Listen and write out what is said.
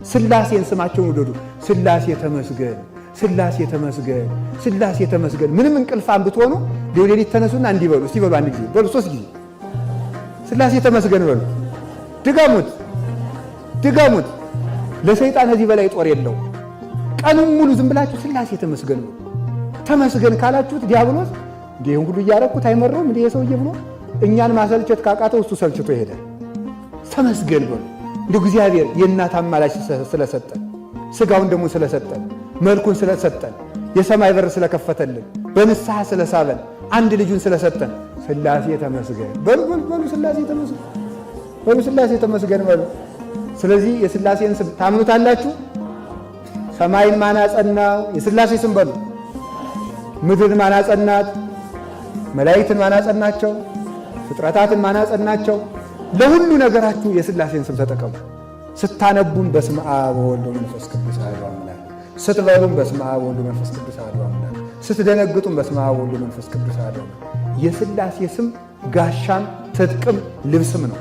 ስላሴን ስማቸውን ውደዱ። ስላሴ ተመስገን፣ ስላሴ ተመስገን፣ ስላሴ ተመስገን። ምንም እንቅልፋም ብትሆኑ ሌሊት ተነሱና እንዲህ በሉ። እስቲ በሉ፣ አንድ ጊዜ በሉ፣ ሶስት ጊዜ ስላሴ ተመስገን በሉ። ድገሙት፣ ድገሙት። ለሰይጣን ከዚህ በላይ ጦር የለው። ቀኑን ሙሉ ዝም ብላችሁ ስላሴ ተመስገን በሉ። ተመስገን ካላችሁት ዲያብሎስ እንዲህ ይህን ሁሉ እያረኩት አይመረውም እንዲህ የሰውዬ ብሎ እኛን ማሰልቸት ካቃተው እሱ ሰልችቶ ይሄዳል። ተመስገን በሉ። እንዲሁ እግዚአብሔር የእናት አማላጅ ስለሰጠን፣ ስጋውን ደግሞ ስለሰጠን፣ መልኩን ስለሰጠን፣ የሰማይ በር ስለከፈተልን፣ በንስሐ ስለሳበን፣ አንድ ልጁን ስለሰጠን ስላሴ ተመስገን በሉ በሉ በሉ። ስላሴ ተመስገን በሉ። ስላሴ ተመስገን በሉ። ስለዚህ የስላሴን ስም ታምኑታላችሁ? ሰማይን ማን አጸናው? የስላሴ ስም በሉ። ምድርን ማን አጸናት? መላእክትን ማን አጸናቸው? ፍጥረታትን ማን አጸናቸው? ለሁሉ ነገራችሁ የስላሴን ስም ተጠቀሙ። ስታነቡም በስመ አብ ወወልድ ወመንፈስ ቅዱስ አሐዱ አምላክ፣ ስትበሉም በስመ አብ ወወልድ ወመንፈስ ቅዱስ አሐዱ አምላክ፣ ስትደነግጡም በስመ አብ ወወልድ ወመንፈስ ቅዱስ አሐዱ አምላክ። የስላሴ ስም ጋሻም ትጥቅም ልብስም ነው።